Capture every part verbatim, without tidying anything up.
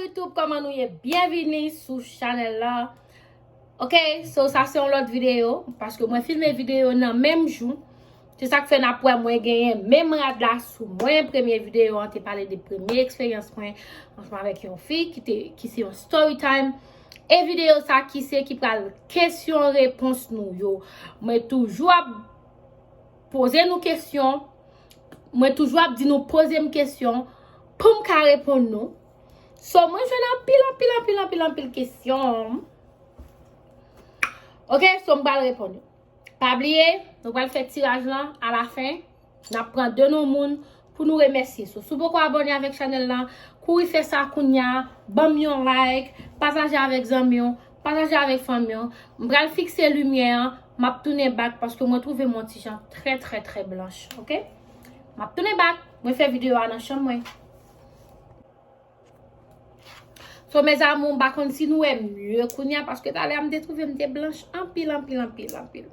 YouTube, kòman nou ye? Byenvini sou chanèl la. Ok, so sa se yon lòt videyo, paske mwen filme videyo nan menm jou. Se sa k fè n ap wè mwen genyen menm rad la sou mwen. Premye videyo an te pale de premye eksperyans mwen ansanm avèk yon fi ki te, ki se yon story time. E videyo sa ki se ki pral kesyon repons nou yo. Mwen toujou ap poze nou kesyon. Mwen toujou ap di nou poze m kesyon pou m ka reponn nou. So, mwen jwenn anpil, anpil, anpil, anpil, anpil kesyon. Ok, so m pral reponn yo. Pa bliye, nou pral fè tiraj lan alafen. N ap pran de non moun pou nou remèsye. So, si w poko abòne avèk chanèl lan, kouri fè sa kounya, ban m yon like, pataje avèk zanmi w, pataje avèk fanmi w. M pral fikse limyè an, m ap tounen back paske mwen twouve m yon ti jan trè, trè, trè blanch, ok? M ap tounen back, mwen fè videyo a nan chanm mwen. So, mes amours, m pa konn si nou wè m mye kounya, paske talè a m te twouve m te blanch anpil, anpil, anpil, anpil.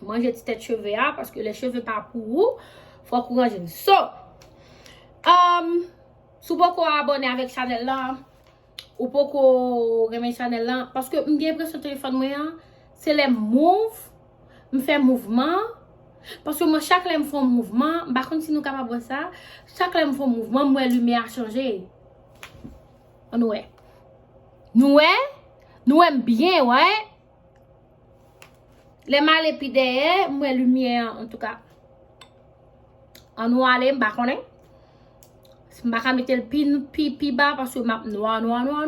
Manje ti tèt cheve a, paske lè cheve pa pou ou, fòk ou ranje l. So, um, si w poko abòne avèk chanèl lan, ou poko renmen chanèl lan, paske m gen enpresyon telefòn mwen an, se lè m move, m fè mouvman, paske mwen chak lè m fè yon mouvman, m pa konn si nou kapab wè sa, chak lè m fè yon mouvman, m wè limyè a chanje. Ann wè. Nou wè? Nou wè m byen, wè? Lè m ale pi dèyè, m wè limyè an, antouka. Ann nou ale, m pa konnen. M pa ka mete l pi, pi, pi ba, paske m ap nwa, nwa, nwa.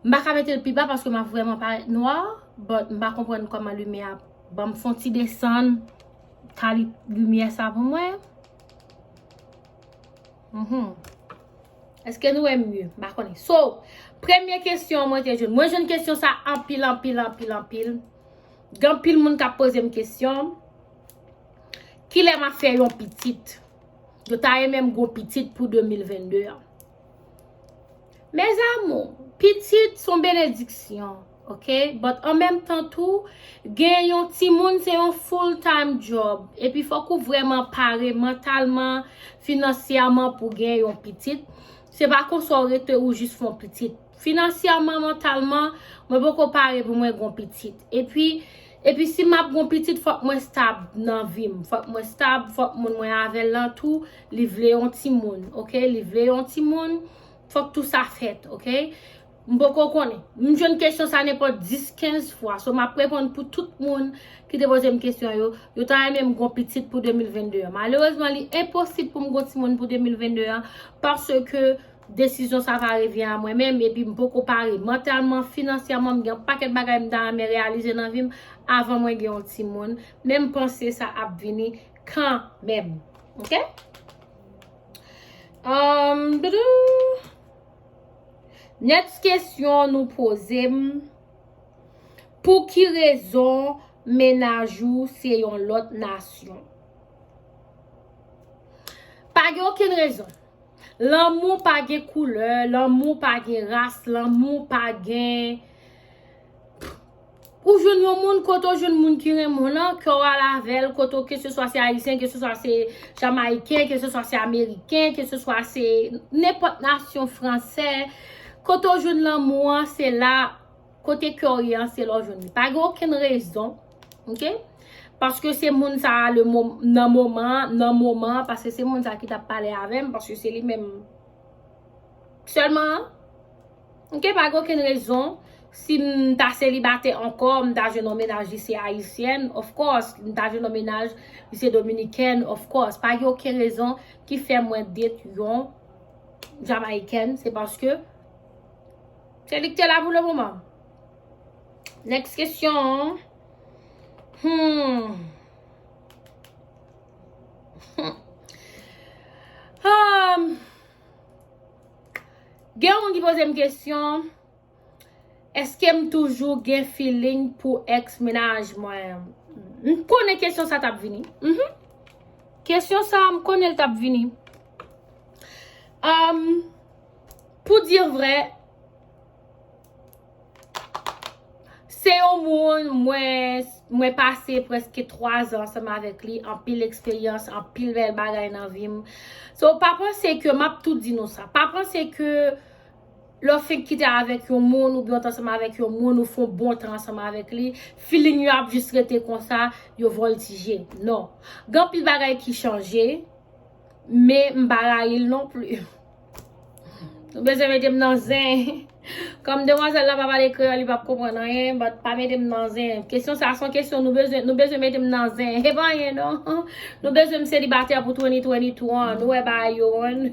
M pa ka mete l pi ba paske m ap vrèman parèt nwa, but m pa konprann kòman limyè a ban m fè yon ti desann kali limyè sa pou mwen. Mhm. Èske nou wè m mye? M pa konnen. So, premye kesyon mwen te jwenn. Mwen jwenn kesyon sa anpil, anpil, anpil, anpil. Gen anpil moun k ap poze m kesyon. Kilè m ap fè yon pitit? Yo ta renmen m gon pitit pou de mil vennde an. Mes amours, pitit se yon benediksyon, ok? But an menm tan tou, gen yon timoun se yon full time job. Epi fòk ou vrèman pare mantalman, finansyèman pou gen yon pitit. Se pa konsa w rete ou jis fè yon pitit. Finansyèman, mantalman, mwen poko pare pou mwen gon pitit. Epi, epi si m ap gon pitit, fòk mwen stab nan vi m. Fòk mwen stab, fòk moun mwen avè l lan tou, li vle yon timoun, ok? Li vle yon timoun, fòk tou sa fèt, ok? M poko konnen. M jwenn kesyon sa nenpòt dis, kenz fwa. So, m ap reponn pou tout moun ki te poze m kesyon yo. Yo ta renmen m gon pitit pou de mil vennde an. Malerezman, li enposib pou m gon timoun pou de mil vennde an, paske desizyon sa pa revyen a mwen menm, epi m poko pare mantalman, finansyèman, m gen yon pakèt bagay m ta renmen reyalize nan vi m avan mwen gen yon timoun, men m panse sa ap vini kanmenm. Ok? Um, doudou. Next kesyon nou poze m, pou ki rezon mennaj ou se yon lòt nasyon? Pa gen okenn rezon. Lanmou pa gen koulè, lanmou pa gen ras, lanmou pa gen... Ou jwenn yon moun, kote w jwenn moun ki renmen w lan, ke w al avè l, kote w, keseswa se ayisyen, keseswa se jamayiken, keseswa se ameriken, keseswa se nenpòt nasyon, fransè, kote w jwenn lanmou an, se la, kote kè w ye an, se la w jwenn li. Pa gen okenn rezon, ok? Paske se moun sa a le mom-, nan moman, nan moman, paske se moun sa ki t ap pale avè m, paske se li menm sèlman. Ok, pa gen okenn rezon. Si m ta selibatè ankò, m ta jwenn yon mennaj, li se ayisyèn, of course. M ta jwenn yon mennaj, li se dominikèn, of course. Pa gen okenn rezon ki fè mwen date yon jamayiken, se paske se li ki te la pou le moman. Next kesyon. Hmm. Um, gen yon moun ki poze m kesyon, èske m toujou gen feeling pou ex mennaj mwen? M konnen kesyon sa t ap vini. Mhm. Kesyon sa, m konnen l t ap vini. Um, pou di vrè, se yon moun mwen mwen pase prèske twa zan ansanm avèk li, anpil eksperyans, anpil bèl bagay nan vi m. So, pa panse ke, m ap tou di nou sa, pa panse ke lè w fenk kite avèk yon moun, oubyen w t ansanm avèk yon moun, ou fè yon bon tan ansanm avèk li, feeling yo ap jis rete konsa, yo vòltije. Non. Gen anpil bagay ki chanje, men m pa rayi l non plis. Nou bezwen mete m nan zen. Kòm demwazèl la pa pale kreyòl, li p ap konprann anyen, but pa mete m nan zen. Kesyon sa a se yon kesyon nou bezwen, nou bezwen mete m nan zen. E pa anyen non. Nou bezwen m selibatè pou twenty twenty-two an. Nou wè bagay yo, an.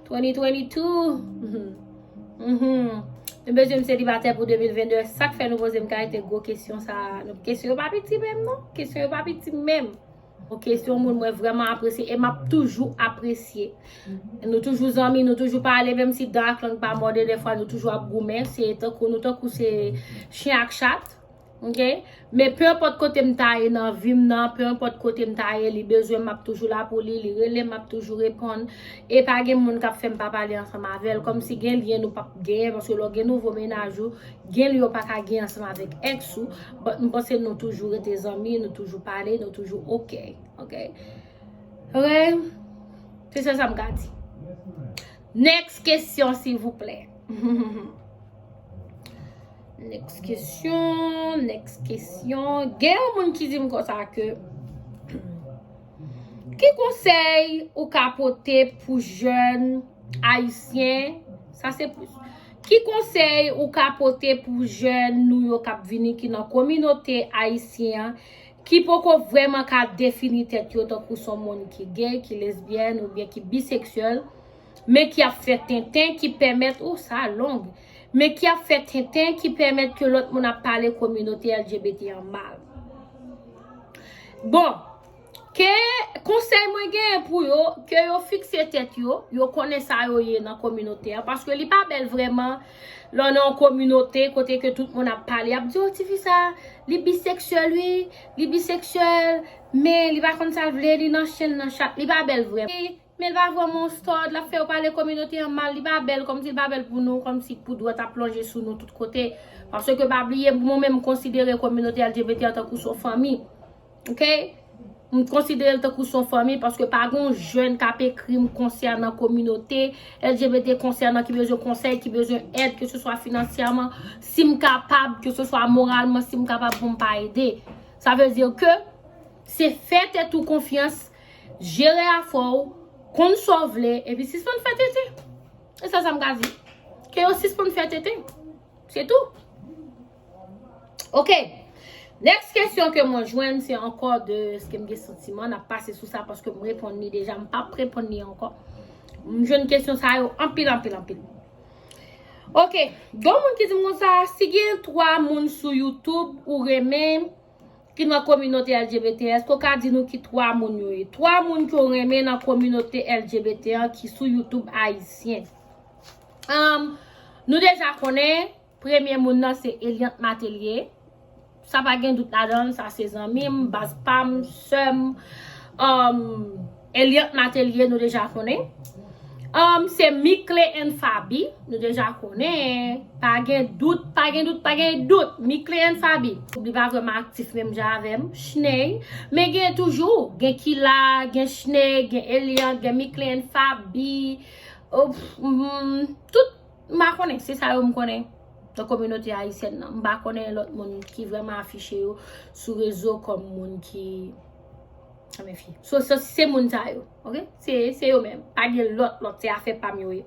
Twenty twenty-two. Mhm. Nou bezwen m selibatè pou de mil venn de. Sa k fè nou poze m kalite gwo kesyon sa a. Kesyon yo pa piti menm non. Kesyon yo pa piti menm. Ok, se yon moun mwen vrèman apresye e m ap toujou apresye. Nou toujou zanmi, nou toujou pale, menm si dan ak lang pa mòde, dèfwa nou toujou ap goumen. Se tankou nou, tankou se chen ak chat. Ok? Men pe enpòt kote m ta ye nan vi m nan, pe enpòt kote m ta ye, li bezwen m, m ap toujou la pou li, li rele m, m ap toujou reponn. E pa gen moun k ap fè m pa pale ansanm avè l, kòmsi gen lyen nou p ap genyen, paske lè w gen nouvo mennaj ou, gen lyen w pa ka gen ansanm avèk ex ou, but m panse nou toujou rete zanmi, nou toujou pale, nou toujou ok, ok? Ok? Se sèl sa m ka di. Next kesyon, silvouplè. Next kesyon, next kesyon. Gen yon moun ki di m konsa ke, ki konsèy ou ka pote pou jèn ayisyen? Sa se plis. Ki konsèy ou ka pote pou jèn nou yo k ap vini ki nan kominote ayisyen an, ki poko vrèman ka defini tèt yo tankou se yon moun ki gay, ki lesbyèn oubyen ki biseksyèl, men ki ap fè tenten ki pèmèt, ou sa long, men ki ap fè tenten ki pèmèt ke lòt moun ap pale kominote L G B T an mal. Bon, ke konsèy mwen genyen pou yo, ke yo fikse tèt yo, yo konnen sa yo ye nan kominote an, paske li pa bèl vrèman lè w nan yon kominote kote ke tout moun ap pale, ap di, "O, tifi sa, li biseksyèl wi, li biseksyèl, men li pa konn sa l vle, li nan chen, l nan chat," li pa bèl vrèman. Men l pa vrèman yon stud, l ap fè yo pale kominote an mal, li pa bèl, kòmsi l pa bèl pou nou, kòmsi poudwèt ap plonje sou nou tout kote. Paske pa bliye, mwen menm m konsidere kominote L G B T an tankou se yon fanmi. Ok? M konsidere l tankou se yon fanmi paske pa gen yon jèn k ap ekri m konsènan kominote L G B T konsènan ki bezwen konsèy, ki bezwen èd, ke se swa finansyèman, si m kapab, ke se swa moralman, si m kapab pou m pa ede. Sa vle di ke se fè tèt ou konfyans, jere afè w, konn sa w vle, epi sispann fè tenten. E sa, sa m ka di. Ke yo sispann fè tenten. Se tou. Ok. Next kesyon ke mwen jwenn, se ankò de èske m gen santiman. N ap pase sou sa paske m reponn li deja. M p ap reponn li ankò. M jwenn kesyon sa yo anpil, anpil, anpil. Ok. Gen moun ki di m konsa, si gen twa moun sou YouTube ou renmen, ki nan kominote L G B T, èske w ka di nou ki twa moun yo ye? Twa moun ke w renmen nan kominote L G B T an ki sou YouTube ayisyen. Um, nou deja konnen, premye moun nan se Eliante Matelier. Sa pa gen dout ladan l, sa se zanmi m, baz pa m, sè m. Um, Eliante Matelier, nou deja konnen. Um, se Mickley and Faby, nou deja konnen. Pa gen dout, pa gen dout, pa gen dout. Mickley and Faby. Li pa vrèman aktif menm jan avè m. Chney. Men gen toujou. Gen Kila, gen Chney, gen Eliante, gen Mickley and Faby. Oh, pff, mm, tout, m pa konnen. Se sa yo m konnen. Nan kominote ayisyèn nan. M pa konnen lòt moun ki vrèman afiche yo sou rezo kòm moun ki Anben fi. So, so, se moun sa yo, ok? Se, se yo menm. Pa gen lòt, lòt, se afè pa m yo ye.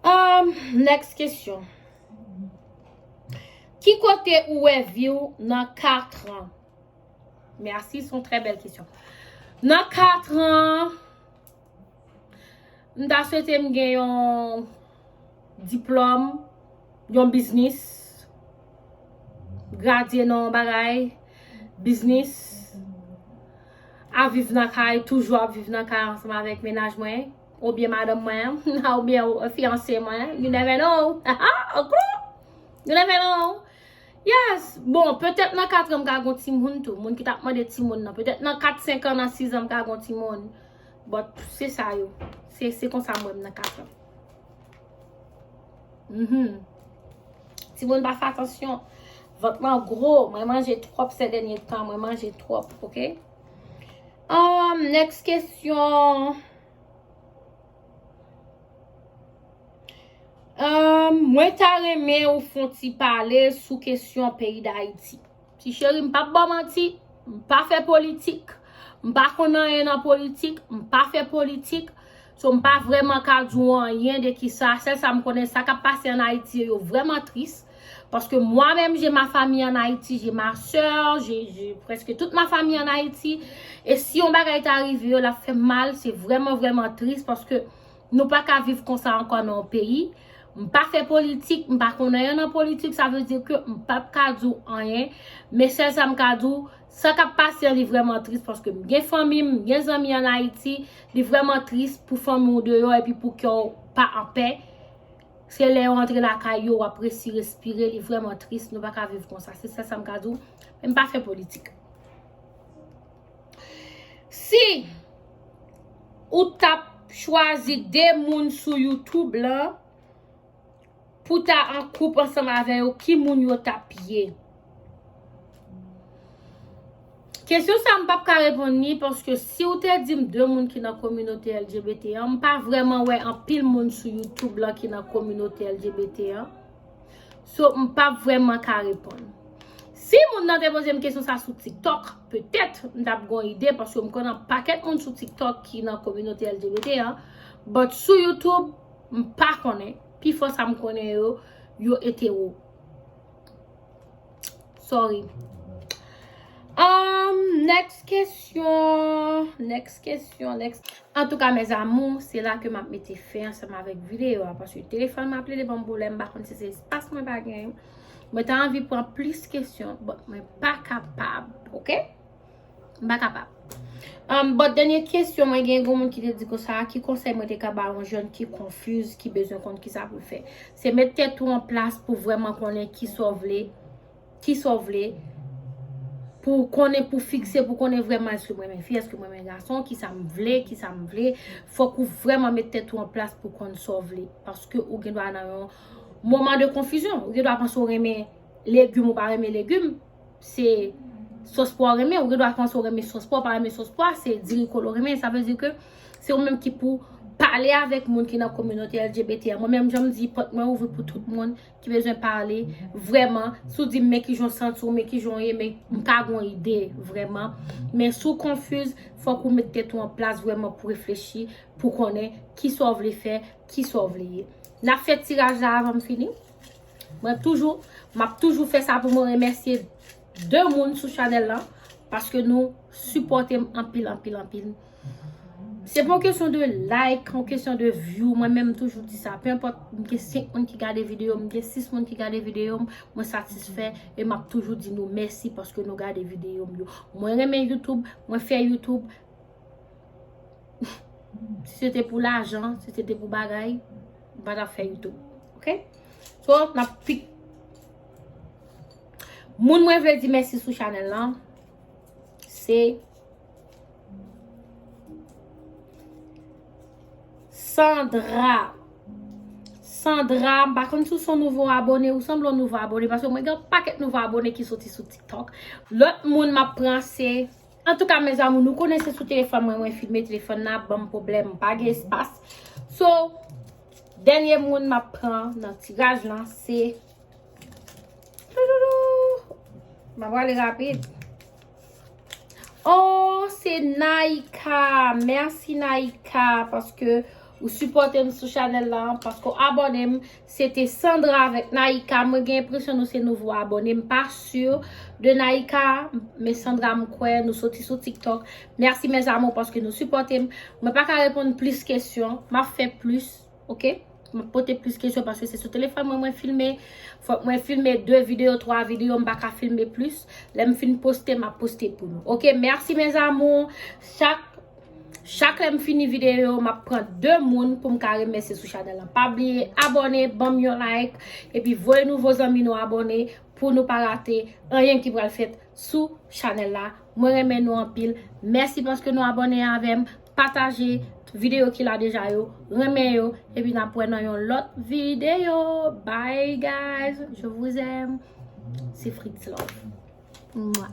Um, next kesyon. Ki kote ou wè vi w nan katran? Mèsi, se yon trè bèl kesyon. Nan katran, m ta swete m gen yon diplòm, yon biznis, gradye nan yon bagay, biznis, ap viv nan kay, toujou ap viv nan kay ansanm avèk mennaj mwen, oubyen madanm mwen, oubyen fiyanse mwen, you never know. You never know. Yes, bon, petèt nan kat an m ka gon timoun tou, moun ki t ap mande timoun nan. Petèt nan kat, senk an, nan sis an m ka gon timoun. But se sa yo. Se, se konsa m wè m nan kat an. Mhm. Timoun pa fè atansyon. Vant lan gwo, mwen manje twòp sè dènye tan, mwen manje twòp, oke? Um, next kesyon. Um, mwen ta renmen ou fon ti pale sou kesyon peyi Dayiti. Ti cheri, m p ap ba w manti, m pa fè politik, m pa konn anyen nan politik, m pa fè politik. So, m pa vrèman ka di w anyen de ki sa. Sèl sa m konnen, sa k ap pase ann Ayiti yo, yo vrèman tris. Paske mwa menm, j'ai ma famille en Haïti, j'ai ma sœur, j'ai, j'ai presque toute ma famille en Haïti. E si yon bagay ta rive yo, l ap fè m mal, se vrèman, vrèman tris, paske nou pa ka viv konsa ankò nan yon peyi. M pa fè politik, m pa konn anyen nan politik, sa vle di ke m p ap ka di w anyen. Men sèl sa m ka di w, sa k ap pase an, li vrèman tris, paske m gen fanmi m, m gen zanmi ann Ayiti. Li vrèman tris pou fanmi w deyò epi pou kè w pa anpè. Se lè yo antre lakay yo, w ap resi respire, li vrèman tris, nou pa ka viv konsa. Se sèl sa m ka di w, men m pa fè politik. Si ou t ap chwazi de moun sou YouTube lan pou ta an koup ansanm avè yo, ki moun yo t ap ye? Kesyon sa a, m p ap ka reponn li, paske si w te di m de moun ki nan kominote L G B T an, m pa vrèman wè anpil moun sou YouTube lan ki nan kominote L G B T an. So, m p ap vrèman ka reponn. Si moun nan te poze m kesyon sa sou TikTok, petèt m t ap gon ide, paske m konnen yon pakèt moun sou TikTok ki nan kominote L G B T an. But sou YouTube, m pa konnen. Pifò sa m konnen yo, yo etero. Sorry. Um, next kesyon. Next kesyon. Next. Antouka, mes amours, se la ke m ap mete fen ansanm avèk videyo a, paske telefòn m ap rele ban m pwoblèm, m pa konn si se espas mwen pa genyen. Mwen ta anvi pran plis kesyon, but mwen pa kapab, oke? M pa kapab. Um, but dènye kesyon, mwen gen yon moun ki te di konsa, ki konsèy mwen te ka ba yon jèn ki konfiz, ki bezwen konn kisa pou l fè? Se met tèt ou an plas pou vrèman konnen kisa w vle, kisa w vle, pou konnen, pou fikse, pou konnen vrèman èske mwen renmen fi, èske mwen renmen gason, kisa m vle, kisa m vle. Fòk ou vrèman met tèt ou an plas pou konn sa w vle. Paske ou gen dwa nan yon moman de konfizyon. Ou gen dwa panse w renmen legim, ou pa renmen legim. Se sòs pwa w renmen. Ou gen dwa panse w renmen sòs pwa, w pa renmen sòs pwa. Se diri kolo w renmen. Sa vle di ke se ou menm ki pou pale avèk moun ki nan kominote L G B T a. Mwen menm, jan m di, pòt mwen ouvri pou tout moun ki bezwen pale, vrèman, si w di m men kijan w santi w, men kijan w ye, men m ka gon ide, vrèman. Men si w konfiz, fòk ou met tèt ou an plas vrèman pou reflechi, pou konnen kisa w vle fè, kisa w vle ye. N ap fè tiraj la avan m fini. Mwen toujou, m ap toujou fè sa pou mwen remèsye de moun sou chanèl lan, paske nou sipòte m anpil, anpil, anpil. Se pa yon kesyon de like, yon kesyon de view. Mwen menm, m toujou di sa. Pe enpòt, m gen senk moun ki gade videyo m, m gen sis moun ki gade videyo m, mwen satisfè e m ap toujou di nou mèsi paske nou gade videyo m yo. Mwen renmen YouTube, mwen fè YouTube. Si se te pou lajan, si se te pou bagay, m pa t ap fè YouTube. Oke? So, n ap pi-, moun mwen vle di mèsi sou chanèl lan, se Sandra. Sandra, m pa konn si w se yon nouvo abone, ou sanble yon nouvo abone, paske mwen gen yon pakèt nouvo abone ki soti sou TikTok. Lòt moun m ap pran se, antouka, mes amours, nou konnen se sou telefòn mwen, mwen filme, telefòn nan ap ban m pwoblèm, m pa gen espas. So, dènye moun m ap pran nan tiraj lan se Toudoudou. M ap prale rapid. Oh, se Naïka. Mèsi, Naïka, paske ou sipòte m sou chanèl la, paske w abòne m. Se te Sandra avèk Naïka. Mwen gen enpresyon nou se nouvo abòne. M pa si de Naïka, men Sandra, m kwè nou soti sou TikTok. Mèsi, mes amours, paske nou sipòte m. Mwen pa ka reponn plis kesyon. M ap fè plis. Oke? M ap pote plis kesyon paske se sou telefòn mwen mwen filme. Fòk mwen filme de videyo, twa videyo, m pa ka filme plis. Lè m fin poste, m ap poste pou nou. Oke, mèsi, mes amours. Chak, chak lè m fini videyo, m ap pran de moun pou m ka remèsye sou chanèl lan. Pa bliye abòne, ban m yon like, epi voye nouvo zanmi nou abòne pou nou pa rate anyen ki pral fèt sou chanèl la. Mwen renmen nou anpil. Mèsi paske nou abòne avè m. Pataje videyo ki la deja yo. Renmen yo. Epi n ap wè nan yon lòt videyo. Bye, guys. Je vous aime. Se Fritz Love. Mwa.